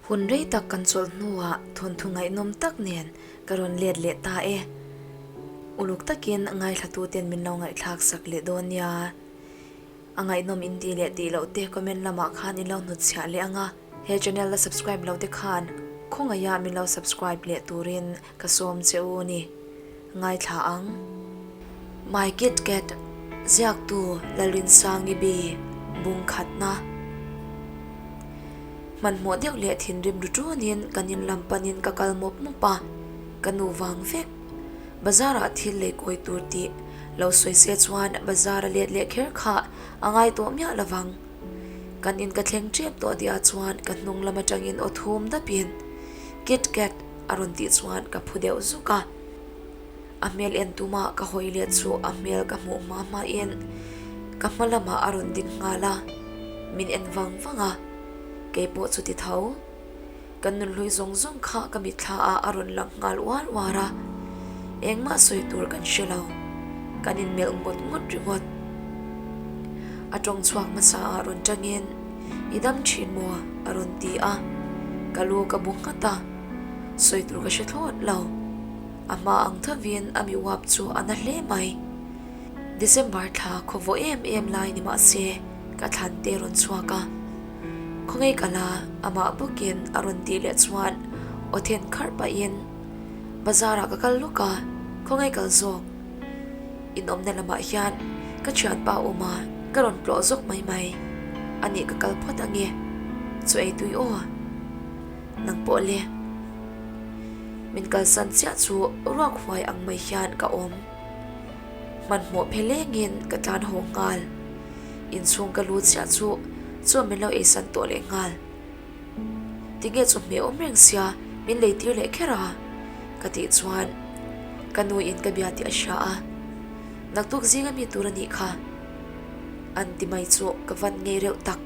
Hun rei tak kan chawlh hnuah thawnthu ngaihnawm tak nen ka rawn let leh ta e. Uluk takin ngaithlatuten min lo ngaihthlak sak leh dawn nia. A ngaihnawm in tih leh tih loh te comment lamah khan in lo hnutchhiah leh ang a, he channel la subscribe lo te khan khawngaih ah min lo subscribe leh turin ka sawm che u ni. Ngaithla ang. My Kit Kat ziaktu Lalrinsangi bi bung khatna. Hmanhmawh deuh leh thinrim ru ṭunin kan in lam panin ka kal mawp mawp a, ka nu vang vek. Bazar ah thil lei kawi tur tih lo sawi se chuan bazar a let leh kher kha a ngai tawh miah lovang. Kan in ka thleng tep tawh tih ah chuan ka hnung lam atangin aw thum dapin Kit Kat a rawn tih chuan ka phu deuh zuk a. A hmel en tuma ka hawi let chu a hmel ka hmuh hma hma in ka hma lamah a rawn ding nghal a, min en vang vang a, keipawh chu ti tho. Kan nunhlui zawng zawng kha ka mitthla ah a rawn lang nghal uar uar a, engmah sawi tur kan hre lo, kan inmelh ngawt ngawt ringawt. A tawng chhuak hmasa ah rawn tangin, I dam thin maw? a rawn ti a, ka lu ka bu nghat a, sawi tur ka hre thlawt lo. A hma ang thovin a mi uap chu a na hle mai. December thla khawvawh em em lai ni mah se ka thlan te rawn chhuak a. Khawngaih ka la, amah bawkin a rawn tih leh chuan aw then kharh pahin bazar ah ka kal lawk a, khawngaih kal zawk. Inawmna lamah hian ka thianpa awm a, ka rawn tlawh zawk mai mai. Anih ka kal phawt ange, chu ei tui aw. Nang pawh le. Min kalsan chiah chu ruak huai ang mai hian ka awm. Hmanhmawh phelengin ka tlan haw nghal. Inchhung ka lut chiah chu chuan min lo eisan tawh leh nghal. Tinge chu hmeh awm reng sia min lei tir leh kher a? Ka tih chuan ka nu in ka bia tih a hria a, naktuk zinga mi tur a nih kha an ti mai chu ka van ngei reuh tak.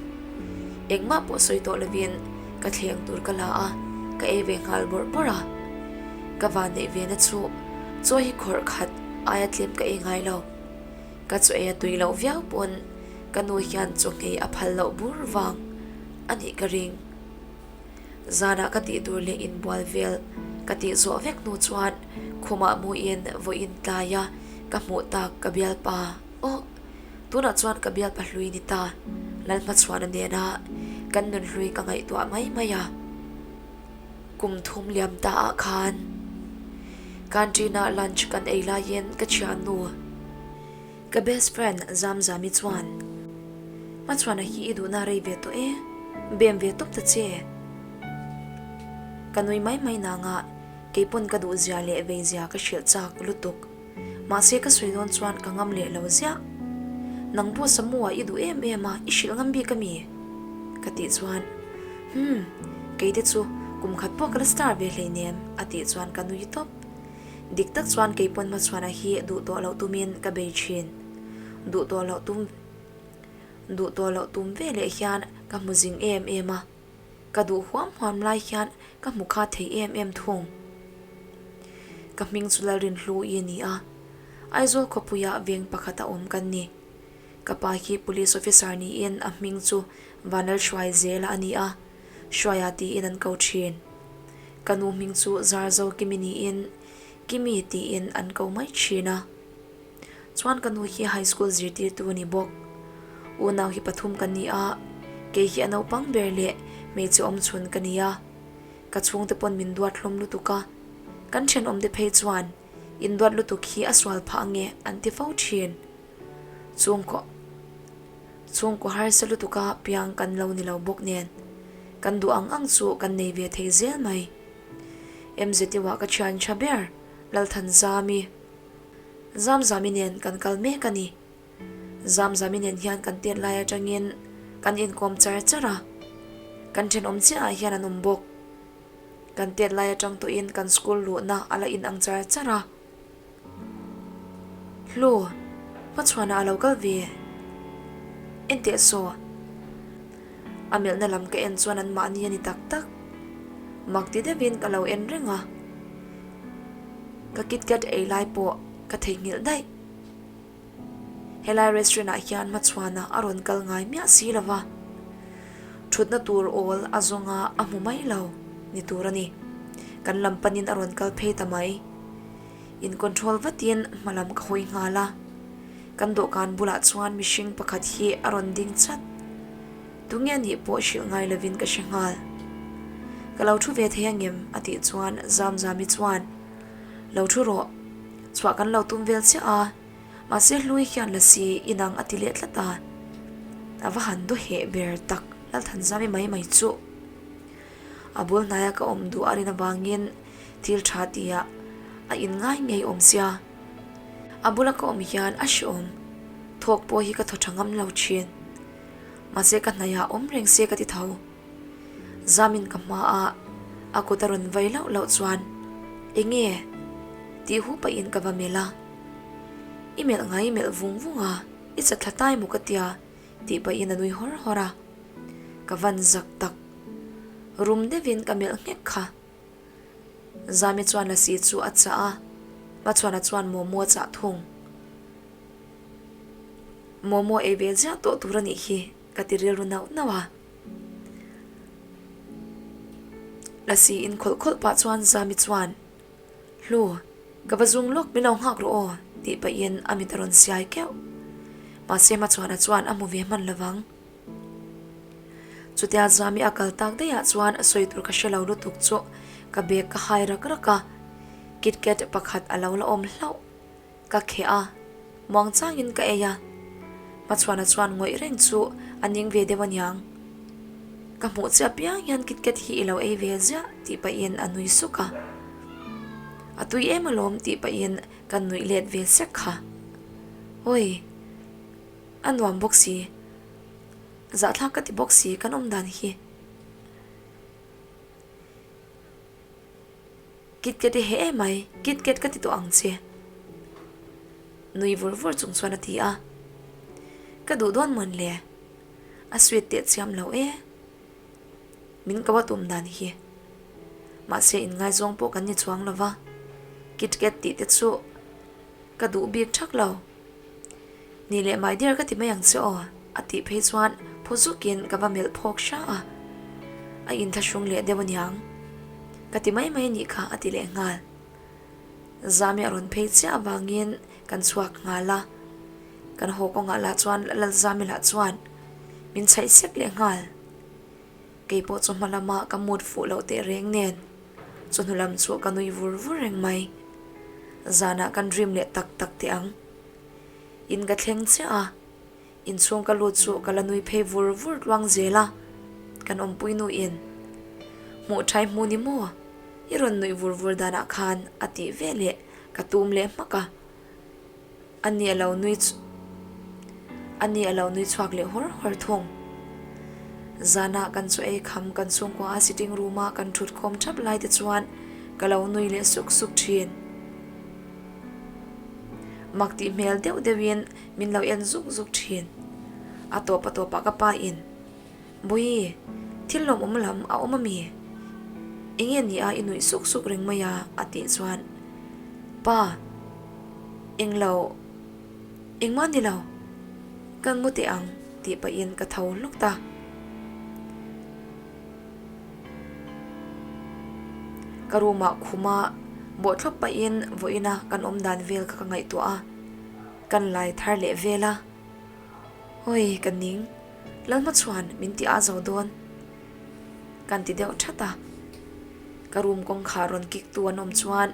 Engmah pawh sawi tawh lovin ka thleng tur ka la a, ka ei ve nghal bawrh bawrh a. Ka van neih ve na chu chaw hi khawrh khat aia tlem ka ei ngai lo. Ka chaw ei a tui loh viau pawn ka nu hian chaw nghei a phal loh bur vang a nih ka ring. Zanah ka tih tur leh inbual vel ka tih zawh vek hnu chuan khumah muin vawiin tlaia ka hmuh tak ka bialpa aw tunah chuan ka bialpa hlui ni ta Lalhmachhuana nena kan nunhlui ka ngaihtuah mai mai a. Kum thum liam ta ah khan canteen ah lunch kan ei laiin ka thiannu ka best friend Zamzami chuan Hmachhuana hi i duhna rei ve tawh e, bem ve tawp ta che. Ka nui mai mai nangah keipawn ka duh zia leh vei zia ka hrilh chak lutuk. Mahse ka sawi dawn chuan ka ngam leh lo ziah. Nang pawh Samu-a i duh em em a, i hrilh ngam bik a mi? Ka tih chuan, Humm, kei te chu kum khat pawh ka la star ve hleinem a tih chuan ka nui tawp. Dik tak chuan kei pawn hmachhuana hi duh tawh loh tumin ka bei thin. Duh tawh loh tum duh tawh loh tum ve leh hian ka hmu zing em em a. Ka duh huam huam lai hian ka hmu kha thei em em thung. Ka hming chu Lalrinhlu i a ni a, Aizawl khawpuia veng pakhat a awm kan ni. Ka pa hi Police Officer niin a hming chu Vanlalhruai Zela a ni a, Hruaia tiin an ko thin. Ka nu hming chu Zarzo Kimi niin Kimi tiin an ko mai thin a. Chuan ka nu hi high school zirtirtu a ni bawk. Unau hi pathum ka ni a, kei hi a naupang ber leh hmeichhe awmchhun ka ni a. Ka chhungte pawn min duat hlawm lutuk a, kan thenawmte phei chuan induat lutuk hi a sual phah ange an ti fo thin. Chhungkaw chhungkaw harsa lutuka piang kan lo ni lo bawk nen kan duh ang ang chu kan nei ve thei zel mai. MZU-ah ka thian tha ber Lalthanzami. Zamzami nen kan kal mek a ni. Zamzami nen hian kan tet lai atangin kan inkawm char char a, kan thenawm chiahah hian an awm bawk. Kan tet lai atang tawhin kan school luhna a la inang char char a. Hlu, hmachhuanah a lo kal ve. Enteh saw. A melhna lam ka en chuan an mahni a ni tak tak. Mak ti deuhin ka lo en reng a. Ka KitKat ei lai pawh ka theihnghilh daih. Helai restaurant ah hian hmachhuanah a rawn kal ngai miah si lo va. Thutna tur awl a zawng a, a hmu mai lo ni tur a ni. Kan lam panin a rawn kal phei ta mai. In control vatin hma lam ka hawi nghal a. Kan dawhkan bulah chuan mihring pakhat hi a rawn ding chat. Tunge nih pawh hrilh ngai lovin ka hre nghal. Ka lo thu ve thei angem? a tih chuan Zamzami chuan, Lo thu rawh. Chhuah kan lo tum vel chiah a. Mahse hlui hian lasi inang a ti leh tlat a, a va han daw heh ber tak Lalthanzami mai mai chu. A bul hnaia ka awm duh a rin avangin thil tha tihah a inngai ngei awm sia. A bula ka awm hian a hreawm thawk pawh hi ka thaw tha ngam lo thin. Mahse ka hnaihah awm reng se ka ti tho. Zamin ka hma a, a kut a rawn vai lauh lauh chuan enge tih hu pahin ka va melh a. I melh ngai i melh vung vung a, i chat thla tai maw ka tia tih pahin a nui hawr hawr a. Ka van zak tak. Rum deuhin ka melh nghek kha. Zami chuan lasi chu a chah a, Hmachhuana chuan momo a chah thung. Momo ei ve ziah tawh tur a nih hi ka ti rilru nauh nauh a. Lasi in khawlh khawlh pah chuan Zami chuan, Hlu, ka va zung lawk min lo nghak rawh aw, tih pahin a mit a rawn siai keuh. Mahse Hmachhuana chuan a hmu ve hman lovang. Chutia Zami a kal tak daihah chuan sawi tur ka hre lo lutuk chu ka bag ka hai rak rak a, KitKat pakhat a lo la awm hlauh. Ka kheh a, muang changin ka ei a. Hmachhuana chuan ngawih reng chu a ning ve deuh aniang. Ka hmuh che apiang hian KitKat hi i lo ei ve ziah tih pahin a nui suk a. A tui em alawm tih pahin ka nuih let ve sek kha. Awi! A nuam bawk si. Zahthlak ka ti bawk si kan awm dan hi. KitKat i heh emai, KitKat ka ti tawh ang che. Nui vur vur chung chuan a ti a. Ka duh dawn mawn le. A sweet teh chiam lo e. Min ko a tum dan hi. Mahse inngaizawng pawh kan ni chuang lo va. KitKat tih te chu ka duh bik thak lo. Ni leh mai der ka ti mai ang che aw, a tih phei chuan phu zukin ka va melh phawk hra a. A inthlahrung leh deuh aniang. Ka ti mai mai anih kha a ti leh nghal. Zami a rawn phei chiah avangin kan chhuak nghal a. Kan haw kawngah lah chuan Lalzami lah chuan min chhaih sek leh nghal. Kei pawh chawhma lama ka mood fuh loh teh reng nen chawhnu lam chu ka nui vur vur reng mai. Zanah kan dream leh tak tak teh ang. In ka thleng chiah a, inchhung ka lut chu ka la nui phei vur vur tluang zel a, kan awmpui nu in hmuh thai hmu ni maw i rawn nuih vur vur danah khan a tih ve leh ka tum leh hmak a, a ni a lo nui a ni a lo nui chhuak leh hawr hawr thung. Zanah kan chaw ei kham kan chhungkua a sitting room a kan thut khawm thap lai te chuan ka lo nui leh suk suk thin. Mak tih hmel deuh deuhin min lo en zuk zuk thin. A tawp a tawpah ka pa in, Bawihi, thil lawmawm lam a awm ami? Enge ni a i nuih suk suk reng mai a? a tih chuan, Pa, englo, engmah ni lo, kan mu teh ang tih pahin ka tho hlawk ta. Ka room ah khuma bawhthlawp pahin vawiina kan awm dan vel kha ka ngaihtuah a, kan lai thar leh vel a. Awi ka ning, Lalhmachhuan min ti a zo dawn kan ti deuh that a. Ka room kawngkhar rawn kik tu an awm chuan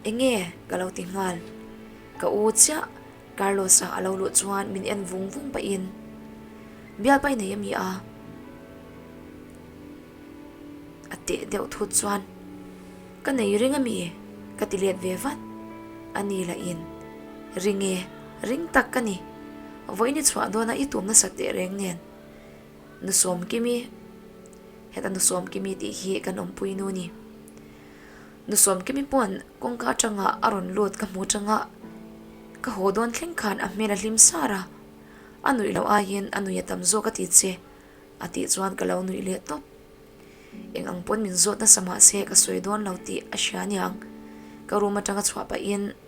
enge ka lo ti nghal. Ka u chiah Carlos-a a lo luh chuan min en vung vung pahin bialpa i nei ami a? A teh deuh thut chuan ka nei ring ami? Ka ti let ve vat. A ni lah in ring e, ring tak ka ni. Vawiin i chhuah dawn a i tum nasa teh reng nen. Nusawmkimi, heta Nusawmkimi tih hi kan awmpui nu ni. Nusawmkimi pawn kawngka atanga a rawn lut ka hmu tanga ka haw dawn thleng khan a hmel a hlim sar a, a nuih loh aiin a nuih a tam zawk a ti che a tih chuan ka lo nuih leh tawp. Eng ang pawn min zawt nasa mah se ka sawi dawn lo tih a hria aniang. Ka room atanga chhuah pahin,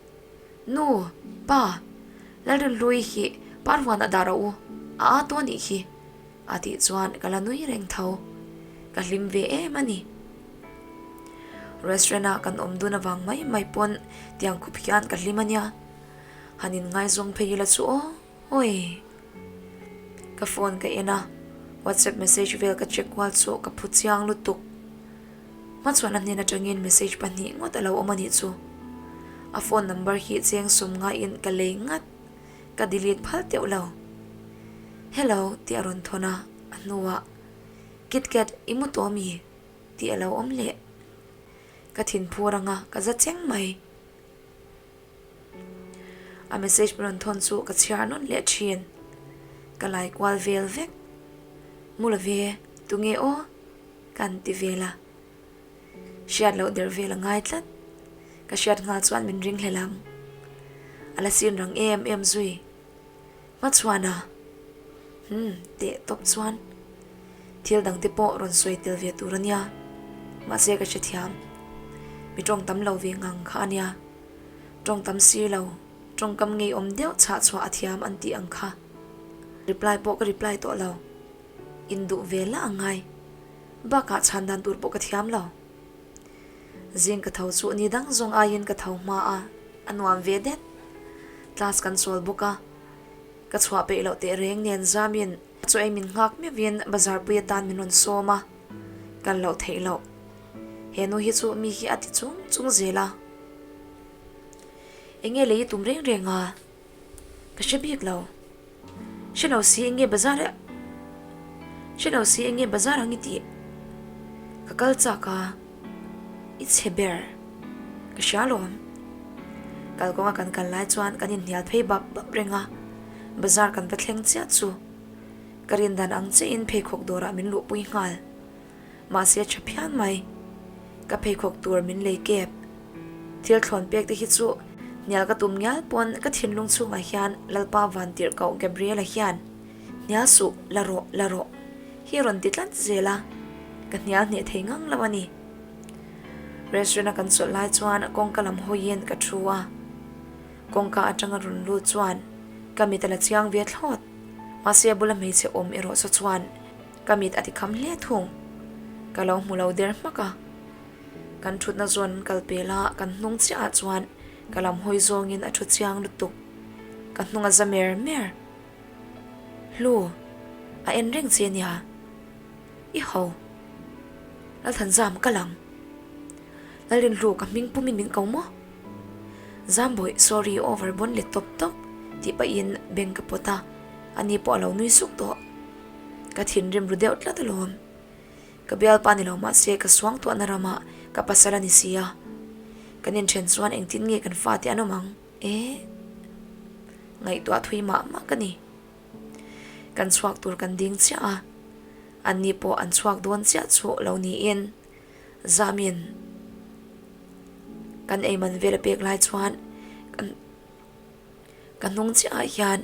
Nu, pa, Lalrinhlui hi Parhuan a dah rawh u, a â tawh anih hi. A tih chuan ka la nui reng tho. Ka hlim ve em a ni. Restaurant ah kan awm dun avang mai mai pawn tiang khup hian ka hlim a nia. Han in ngaizawng phei ila chu aw awi. Ka phone ka en a, WhatsApp message vel ka check kual chu ka phu chiang lutuk. Hmachhuan a hnen atangin message pahnih ngawt a lo awm a nih chu. A phone number hi cheng sum ngaiin ka lei ngat. Ka delete phal teuh lo. Hello tih a rawn thawn a, a hnuah KitKat i mu tawh mi? tih a lo awm leh. Ka thinphur anga ka za cheng mai. A message rawn thawn chu ka chhiar nawn leh thin. Ka lai kual vel vek. Mu lo ve, tunge aw? Kan ti vel a. Hriat loh der vel a ngai tlat. Ka hriat nghal chuan min ring hlel ang. A la sin rang em em zui. Hmachhuan a? Umm, teh tawp chuan. Thil dang te pawh rawn sawi tel ve tur a nia. Mahse ka hrethiam. Mi tawng tam lo ve ngang kha a nia. Tawng tam si lo, tawngkam ngeiawm deuh chhah chhuah a thiam an tih ang kha. Reply pawh ka reply tawh lo. Induh ve la ang ngai. Bakah chhan dan tur pawh ka thiam lo. Zing ka tho chu ni dang zawng aiin ka tho hma a, a nuam ve det. Class kan chawl bawk a, ka chhuah peih loh teh reng nen zamin chaw ei min nghak meuhin bazar pui atan min rawn sawm a, kal loh theih loh. He nu hi chu mi hi a ti chung chung zel a. Enge lei i tum reng reng a? Ka hre bik lo. Hre lo si enge bazar a Hre lo si enge bazar ang i tih? Ka kal chak a, i chhe ber. Ka hria lawm. Kalkawnga kan kal lai chuan kan inhnial phei bap bap reng a, bazar kan va thleng chiah chu. Ka rindan ang chiahin pheikhawk dawrah min luhpui nghal. Mahse a tha phian mai. Ka pheikhawk tur min lei kep. Thil thlawn pek te hi chu hnial ka tum ngial pawn ka thinlung chhungah hian Lalpa Vantirhkoh Gabriela hian hnial suh la rawh la rawh hi a rawn ti tlat zel a, ka hnial hneh thei ngang lo a ni. Restaurant a kan chawlh lai chuan kawngka lam hawiin ka thu a, kawngka atanga rawn lut chuan ka mit a la chiang ve thlawt. Mahse a bula hmeichhe awm erawh saw chuan Ka mit a ti kham hle thung. Ka lo hmu lo der hmak a. Kan thutna zawn an kal pel a, kan hnung chiah ah chuan ka lam hawi zawngin a thu chiang lutuk. Ka hnung a za mer mer. Hlu, a en reng che nia. I ho. Lalthanzam ka lang. Lalrinhlu ka hming pumin min ko maw? Zambawih, sorry over bawn let tawp tawp tih pahin beng ka pawt a, ani pawh a lo nui suk tawh. Ka thinrim ru deuh tlat alawm. Ka bialpa ni lo mahse ka suang tuahna ramah ka pasal a ni si a. Kan inthen chuan engtin nge kan fate an awm ang e? Ngaihtuah thui mah mah ka ni. Kan chhuak tur kan ding chiah a, anni pawh an chhuak dawn chiah chu lo niin Zamin kan eiman vel a pek lai chuan kan. Ka hnung chiahah hian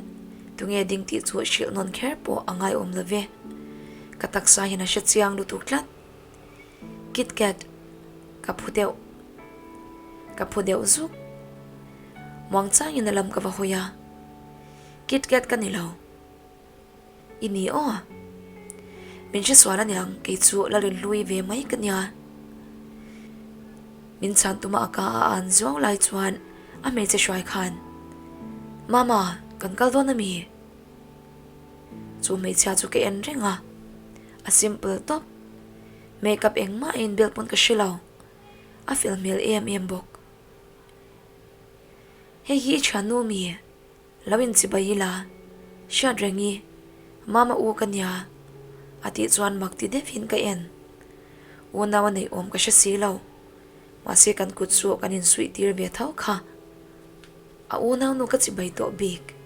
tunge ding tih chu hrilh nawn kher pawh a ngaiawm lo ve. Ka taksa hian a hre chiang lutuk tlat. KitKat, ka phu deuh. Ka phu deuh zuk. Muang changin a lam ka va hawi a. KitKat ka ni lo. I ni aw. Min hre sual aniang kei chu la rinhlui ve mai ka nia. Min chhan tuma a ka a an zuau lai chuan a hmeichhe hruai khan, Mama, kan kal dawn ami? Chu hmeichhia chu ka en reng a, a simple tawp. Makeup engmah a inbel pawn ka hre lo, a fel hmel em em bawk. Hei hi i thiannu ami? Lo inchibai ila, hriat reng i, Mama u ka nia, a tih chuan mak ti deuhin ka en. Unau a neih awm ka hre si lo, mahse kan kut chu kan insuih tir ve tho kha. A unau nu ka chibai tawh bik.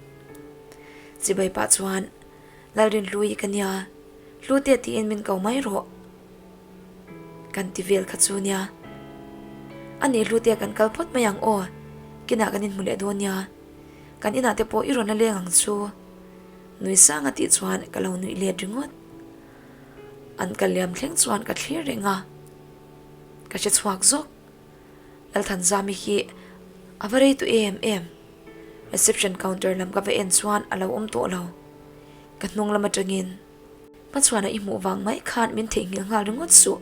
Chibai pah chuan, Lalrinhlui ka nia, Hlute tiin min ko mai rawh. Kan ti vel kha chu nia. A nih Hlute kan kal phawt mai ang aw, kinah kan inhmu leh dawn nia. Kan inah te pawh i rawn la leng ang chu. Nui sang a tih chuan ka lo nuih let ringawt. An kal liam thleng chuan ka thlir reng a. Ka hre chhuak zawk. Lalthanzami hi a va rei tu em em. Reception counter lam ka va en chuan a lo awm tawh lo. Ka hnung lam atangin. Hmachhuana i hmuh vang mai khan min theihnghilh nghal ringawt suh.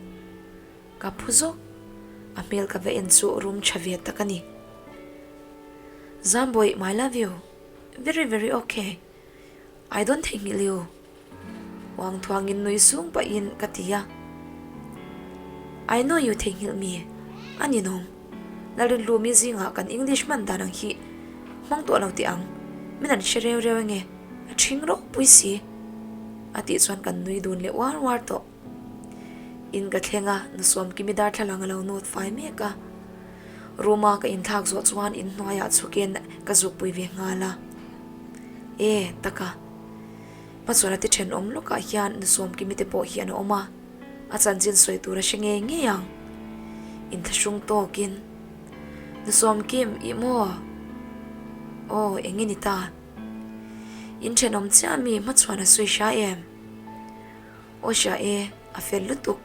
Ka phu zawk. A hmel ka va en chu rum tha ve tak a ni. Zambawih, my love you. Very very ok. I don't theihnghilh you. Uang thuangin nui sung pahin ka ti a. I know you theihnghilh mi. A ninawm. Lalrinhlumi zingah kan English hman dan ang hi hmang tawh lo teh ang. Min an hre reu reu ange. A ṭhing ropui si. A tih chuan kan nui dun leh uar uar tawh. In ka thleng a, Nusawmkimi darthlalang a lo nawt fai mek a. Room a ka inthlak zawh chuan inhnuaiah chhukin ka zukpui ve nghal a. E, taka. Hmachhuana te thenawm lawkah hian Nusawmkimi te pawh hi an awm a, a chanchin sawi tur a hre ngei ngei ang. Inthlahrung tawkin, Nusawmkim, ih maw? Aw, eng i ni ta? In thenawm chiah mi hmachhuana sawi hria em? Aw hria e, a fel lutuk.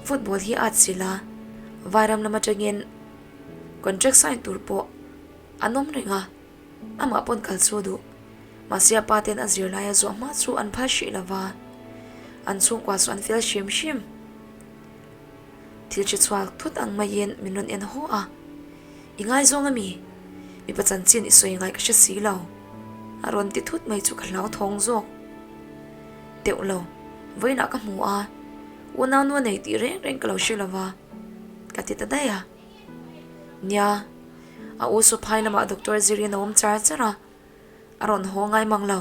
Football hi a atchilh a, vairam lam atangin contract sign tur pawh an awm reng a, amah pawn kal chu duh. Mahse a pa ten a zirlai a zawh hma chu an phal hrih lova, an chhungkua chu an fel hrim hrim. Thil hre chhuak thut ang maiin min rawn en haw a, I ngaizawng ami? Mipa chanchin i sawi ngai ka hre si lo. A rawn ti thut mai chu ka hlauthawng zawk. Teuh lo, vawiinah ka hmu a, unau nu a nei tih reng reng ka lo hre lo va, ka ti ta daih a. Nia, a u Suphai lamah Doctor Zirin a awm char char a, a rawn haw ngai mang lo.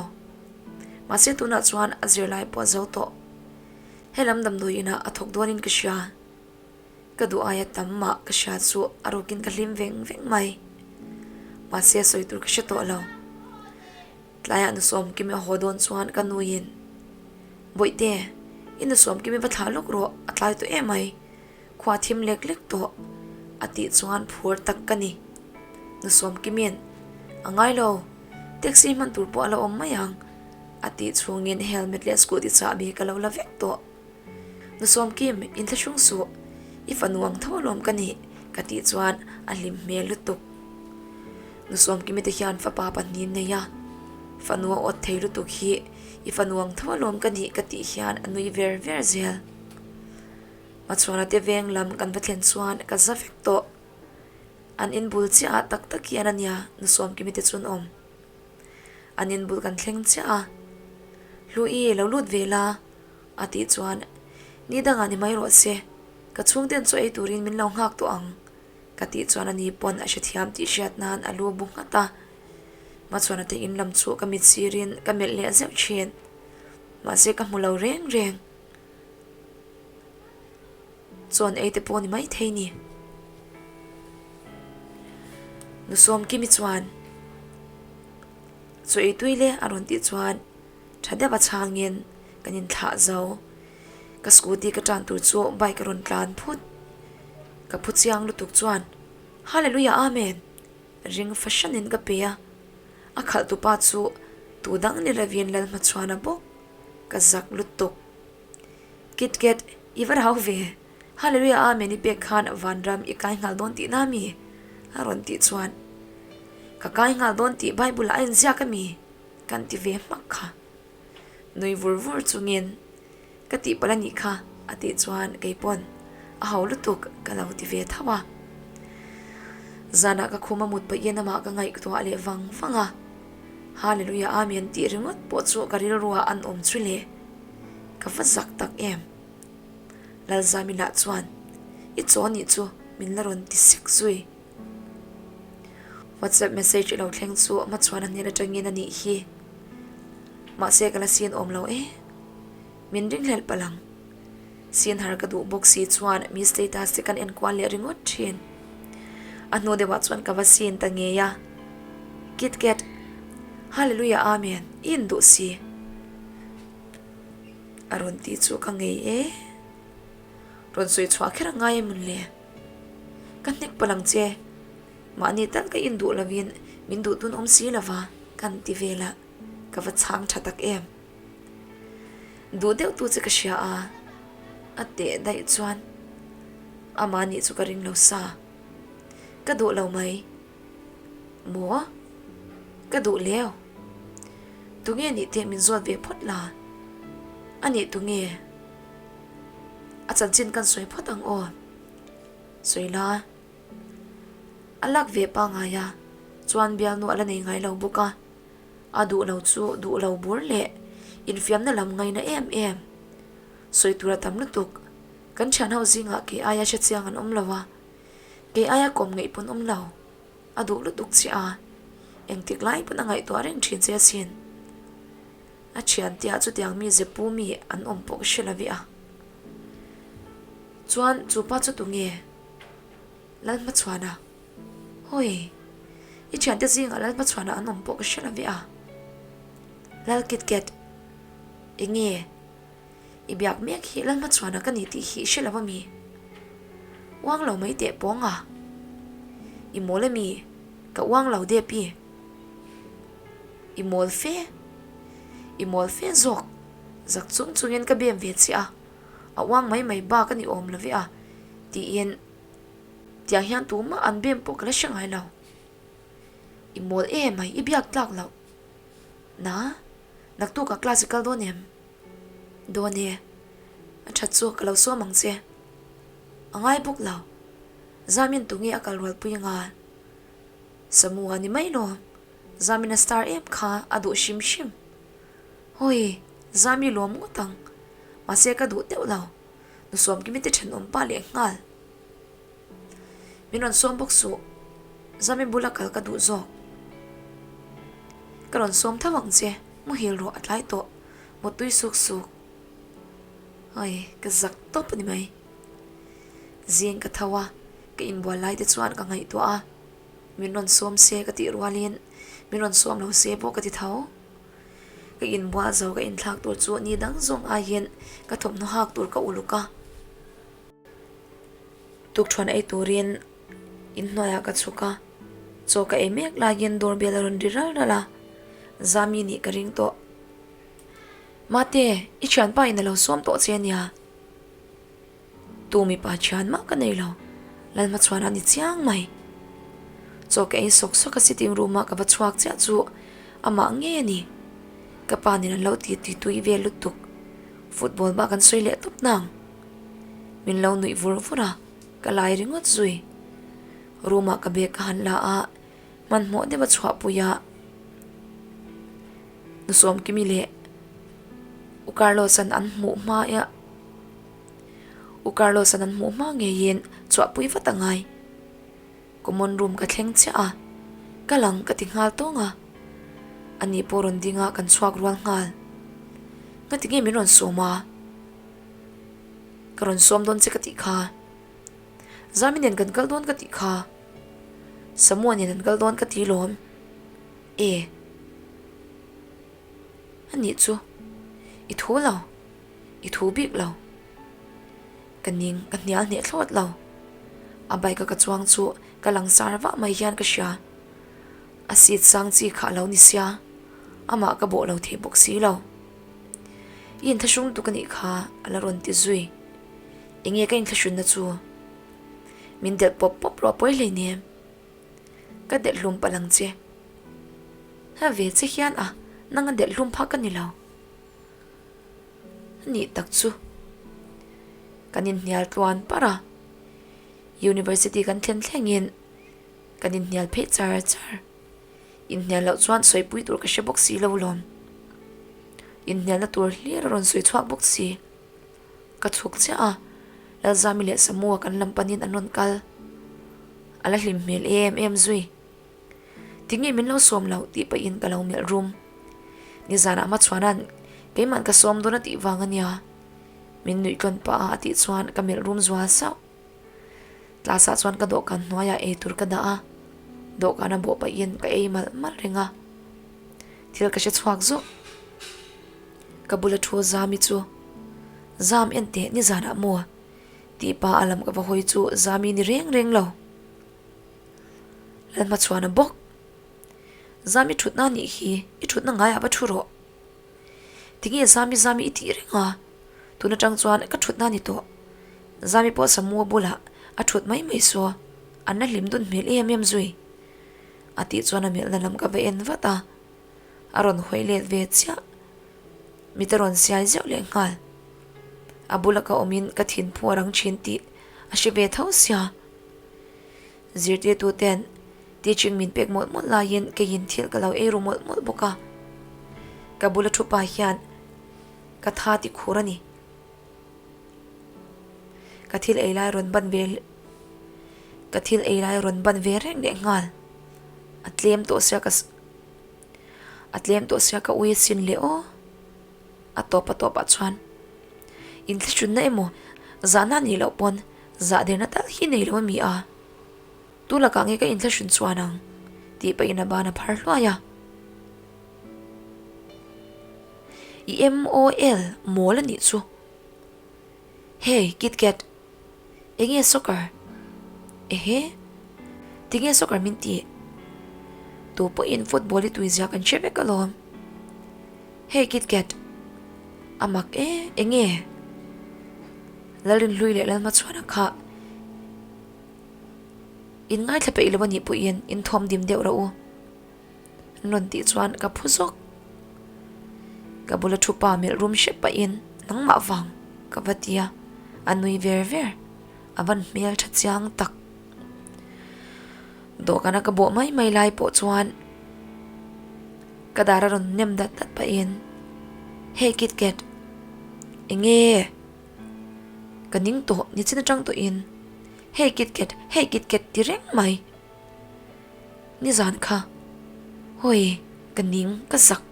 Mahse tunah chuan a zirlai pawh a zo tawh. Helam damdawi inah a thawk dawnin ka hria. Ka duh aia tam mah ka hria chu a rukin ka hlim veng veng mai. Mahse sawi tur ka hre tawh lo. Tlaiah nusawmkimi a haw dawn chuan ka nuin, Bawihte, i nusawmkimi va thlah lawk rawh, a tlai tawh em mai. Khua thim lek lek tawh, a tih chuan phur tak ka ni. Nusawmkimi'n, A ngai lo, taxi hman tur pawh a la awm mai ang, a tih chhungin helmet leh scooty chahbi ka lo la vek tawh. Nusawmkim, inthlahrung suh, i fanu ang tho alawm ka nih, ka tih chuan a hlim hmel lutuk. Nusawmkimi te hian fapa pahnih nei a, fanu a awt thei lutuk hi i fanu ang tho alawm ka nih ka tih hian a nui ver ver zel. Hmachhuana te veng lam kan va thlen chuan ka za vek tawh. An inbul chiah ah tak tak hian a nia Nusawmkimi te chu an awm. An inbul kan thleng chiah a, Hluii lo lut ve la, A tih chuan, Ni dangah ni mai rawh se, ka chhungten chaw ei turin min lo nghak tawh ang, ka tih chuan ani pawn a hrethiam tih hriat nan a lu bu nghat a. Hmachhuana te in lam chu ka mit sirin ka melh leh zeuh thin. Mahse ka hmu lo reng reng. Chuan ei te pawh ni mai thei ni. Nusawmkimi chuan, Chaw ei tui le a rawn tih chuan, Tha deuh a chhangin kan inthlah zo. Ka scooty ka tan tur chu bike a rawn tlan phut. Ka phu chiang lutuk chuan Hallelujah Amen! Ring fahranin ka pe a. A khalh tupa chu tu dang ni lovin Lalhmachhuana bawk. Ka zak lutuk. Kitket, i va rau ve. Hallelujah Amen i pek khan vanram i kai nghal dawn tihna mi? A rawn tih chuan Ka kai nghal dawn tih Bible ah a inziak a mi? Kan ti ve hmak kha. Nui vur vur chungin, Ka tihpalh a nih kha, a tih chuan kei pawn a ho lutuk ka lo ti ve tho a. Zanah ka khum a mut pahin amah ka ngaihtuah leh vang vang a. Hallelujah Amen tih ringawt pawh chu ka rilruah an awm chu le. Ka va zak tak em. Lalzamina chuan, I chaw nih chu min la rawn ti sek zui. WhatsApp message i lo thleng chu hmachhuan a hnen atangin a nih hi. Mahse ka la sin awm lo e. Min ringhlelh palh ang. Sin har ka duh bawk si chuan mi status te kan enkual leh ringawt thin. A hnu deuhah chuan ka va sin ta ngei a. KitKat, Hallelujah Amen, i induh si. A rawn tih chu ka ngei e. Rawn sawi chhuah kher a ngai em le? Ka hnek palh ang che. Mahni tal ka induh lovin min duh tun awm si lova kan ti vel a, ka va chhang tha tak em. Duh deuh tu che ka hria a, a teh daih chuan amah nih chu ka ring lo sa. Ka duh lo mai. Maw? Ka duh leu. Tunge nih teh min zawt ve phawt la? A nih tu nge? A chanchin kan sawi phawt ang aw. Sawi la. A lak ve pangngai a, chuan bialnu a la nei ngai lo bawk a. A duh lo chu duh lo bur leh infiamna lam ngaina em em. Sawi tur a tam lutuk. Kan thian ho zingah kei aia hre chiang an awm lo a, kei aia kawm ngeih pawn awm lo. A duh lutuk che a, engtik lai pawn a ngaihtuah reng thin che asin. A thian tia chutiang mi ze pu mi an awm pawh ka hre lo ve a. Chuan chu pa chu tunge? Lalhmachhuana. Hawi, i thiante zingah Lalhmachhuana an awm pawh ka hre lo ve a. Lal Kitket, enge? I biak mek hi Lalhmachhuana ka ni tih hi i hre lo ami? Uang lo mai teh pawng a. I mawl ami? Ka uang lo dep i. I mawl fe. I mawl fe zawk. Zak chung chungin ka bem ve chiah a. A uang mai mai bak a ni awm lo ve a tiin tiang hian tumah an bem pawh ka la hre ngai lo. I mawl em mai i biak tlak loh. Na, naktukah class i kal dawn em? Dawn e, a that chu ka lo sawm ang che. A ngai bawk lo. Zamin tunge a kal rualpui anga? Samu a ni mai lo. Zamin a star em kha a duh hrim hrim. Hawi, Zami lawm ngawt ang. Mahse ka duh deuh lo. Nu Sawmkimi te thenawm pa leh nghal. Min rawn sawm bawk suh. Zami bula kal ka duh zawk. Ka rawn sawm tho ang che, muhil rawh a tlai tawh. Mutui suk suk. Ai, ka zak tawp a ni mai. Zing ka tho a, ka inbual lai te chuan ka ngaihtuah a. Min rawn sawm se ka tih rualin min rawn sawm lo se pawh ka ti tho. Ka inbual zo ka inthlak tur chu ni dang zawng aiin ka thawmhnaw hak tur ka uluk a. Tukṭhuan ei turin inhnuaiah ka chhuk a, chaw ka ei mek laiin doorbell a rawn ri ral ral a, Zami nih ka ring tawh. Mate, i thianpa in a lo sawm tawh che ania. Tu mipa thian mah ka nei lo, Lalhmachhuan a ni chiang mai. Chaw ka ei sawk sawk a sitting room ah ka va chhuak chiah chu amah ngei a ni. Ka pa nen an lo ti ti tui vel lutuk. Football bak an sawi leh tawp nang. Min lo nuih vur vur a, ka lai ringawt zui. Room ah ka bag ka han la a, hmanhmawh deuh a chhuahpui a. Nusawmkimi leh U Carlos-a'n an hmuh hma a U Carlos-a'n an hmuh hma ngeiin chhuahpui vat a ngai. Common room ka thleng chiah a, ka lang ka ti nghal tawng a. Ani pawh rawn ding a kan chhuak rual nghal. Ngati nge min rawn sawm a? Ka rawn sawm dawn che ka tih kha. Zami nen kan kal dawn ka tih kha. Samua nen an kal dawn ka ti lawm. E. A nih chu. I thu lo. I thu bik lo. Ka ning ka hnial hneh thlawt lo. A bike a ka chuang chu ka langsar vah mai hian ka hria. A seat sang chi kha a lo ni sia. Amah ka bawh lo thei bawk si lo. I inthlahrung lutuk a nih kha a la rawn ti zui. Enge ka inthlahrunna chu? Min delh pawp pawp rawh pawi hleinem. Ka delh hlum palh ang che. Ha ve che hian a, nang a delh hlum phak ka ni lo. A nih tak chu. Kan inhnial tluan parh a. University kan thlen thlengin kan inhnial phei char char. Inhnial loh chuan sawipui tur ka hre bawk si lo lawm. Inhnialna tur hlir a rawn sawi chhuak bawk si. Ka chhuk chiah a, Lalzami leh Samua kan lam panin an rawn kal. A la hlim hmel em em zui. Tinge min lo sawm loh tih pahin ka lo melh rum. Nizanah Hmachhuana'n keima'n ka sawm dawn a tih vang a nia. Min nuih tlawn pah a a tih chuan ka melh rum zual sauh. Class ah chuan ka dawhkan hnuaiah ei tur ka dah a, dawhkan a bawh pahin ka ei malh malh reng a. Thil ka hre chhuak zawk. Ka bula thu Zami chu, Zam en teh nizanah maw? tih pa a lam ka va hawi chu Zami ni reng reng lo. Lalhmachhuana bawk. Zami thutna nih hi i thutna ngaiah va thu rawh. Tinge Zami Zami i tih reng a? Tun atang chuan ka thutna ni tawh. Zami pawh Samua bulah a thut mai mai saw an la hlim dun hmel em em zui. A tih chuan a melhna lam ka va en vat a. A rawn hawi let ve chiah. Mit a rawn siai zeuh leh nghal. A bula ka awmin ka thinphu a rang thin tih a hre ve tho sia. Zirtirtu ten teaching min pek mawlh mawlh laiin keiin thil ka lo ei ru mawlh mawlh bawk a. Ka bula thu pa hian ka tha ti khur a ni. Ka thil ei lai rawn ban ve ka thil ei lai rawn ban ve reng leh nghal. A tlem tawh sia ka a tlem tawh sia ka ui asin le aw. A tawp a tawp ah chuan inthlahrunna emaw zahna nih loh pawn zah derna tal hi nei lo a mi a. Tu lakah nge ka inthlahrun chuan ang tih pahin a ban a phar hluai a. I MOL mawl a nih chu. Hey KitKat, enge soccer? Ehe, tinge soccer min tih? Tu pawhin football i tuizia kan hre vek alawm. Hey KitKat, a mak e, enge? Lalrinhlui leh Lalhmachhuana kha in ngaithla peih lo a nih pawhin in thawm dim deuh rawh u. An rawn tih chuan ka phu zawk. Ka bula thu pa melh rum hrep pahin nangmah vang ka va ti a, a nui ver ver. A van hmel tha chiang tak. Dawhkana ka bawh mai mai lai pawh chuan ka dar a rawn nem dat dat pahin Hey KitKat, enge ka ning tawh nichin atang tawhin Hey KitKat, hey KitKat ti reng mai. Nizan kha hawi ka ning ka zak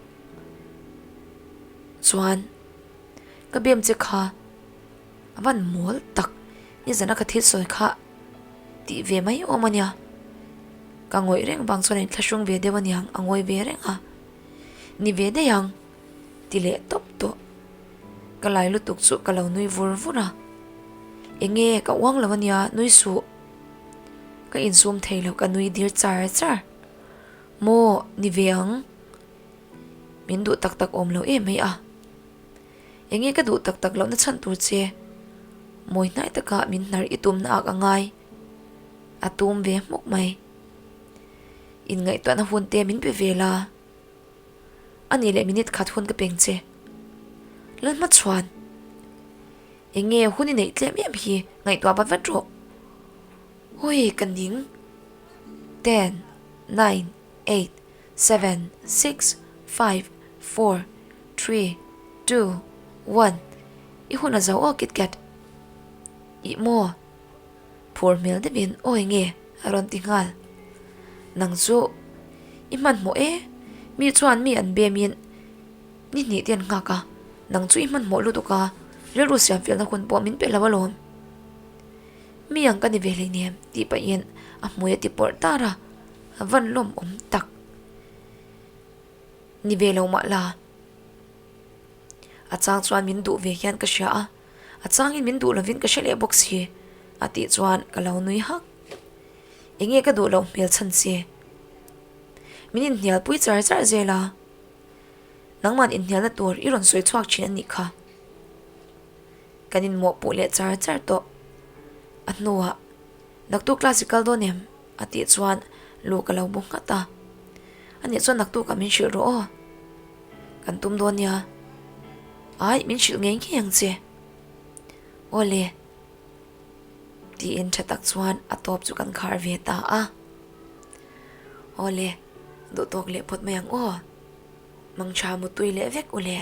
chuan ka bem che kha a van mawl tak nizan a ka thil sawi kha tih ve mai awm a nia ka ngawih reng vang chuan a inthlahrung ve deuh aniang a ngawi ve reng a ni ve daih ang ti leh tawp tawh ka lai lutuk chu ka lo nui vur vur a enge ka uang lo ania nui suh. Ka insum thei lo ka nui dir char char. Maw ni ve ang? Min duh tak tak awm lo em mai a. Enge ka duh tak tak lohna chhan tur che? Mawi hnai taka min hnar i tumna ak a ngai. A tum ve hmuk mai. Inngaihtuahna hun te min pe ve la. A nih leh minute khat hun ka peng che. Lalhmachhuan. Enge hun i neih tlem em hi ngaihtuah vat vat rawh. Hawi ka ning. Ten, nine, eight, seven, six, five, four, three, two, one I hun a zo aw KitKat. Ih maw? Phur hmel deuhin aw enge a rawn ti nghal. Nang chu i hmanhmawh e, mi chuan mi an bemin Ni hnih te an nghak a, nang chu i hmanhmawh lutuk a, rilru siam felna hun pawh min pe lo alawm. Mi ang ka ni ve hleinem tih pahin a hmui a ti pawrh tar a, a van lawm awm tak. Ni ve lo mah la. A chang chuan min duh ve hian ka hria a, a changin min duh lovin ka hre leh bawk si a tih chuan ka lo nui hak. Enge ka duh loh hmel chhan che? Min inhnialpui char char zel a. Nangman inhnialna tur i rawn sawi chhuak thin a nih kha. Kan inmawhpuh leh char char tawh. A hnuah, Naktuk class i kal dawn em? a tih chuan lu ka lo bu nghat a. A nih chuan naktukah min hrilh rawh aw. Kan tum dawn nia. Ai, min hrilh ngei ngei ang che. Aw le. Tiin tha tak chuan a tawp chu kan khar ve ta a. Aw le, duhtawk leh phawt mai ang aw. Mangtha mutui leh vek u le.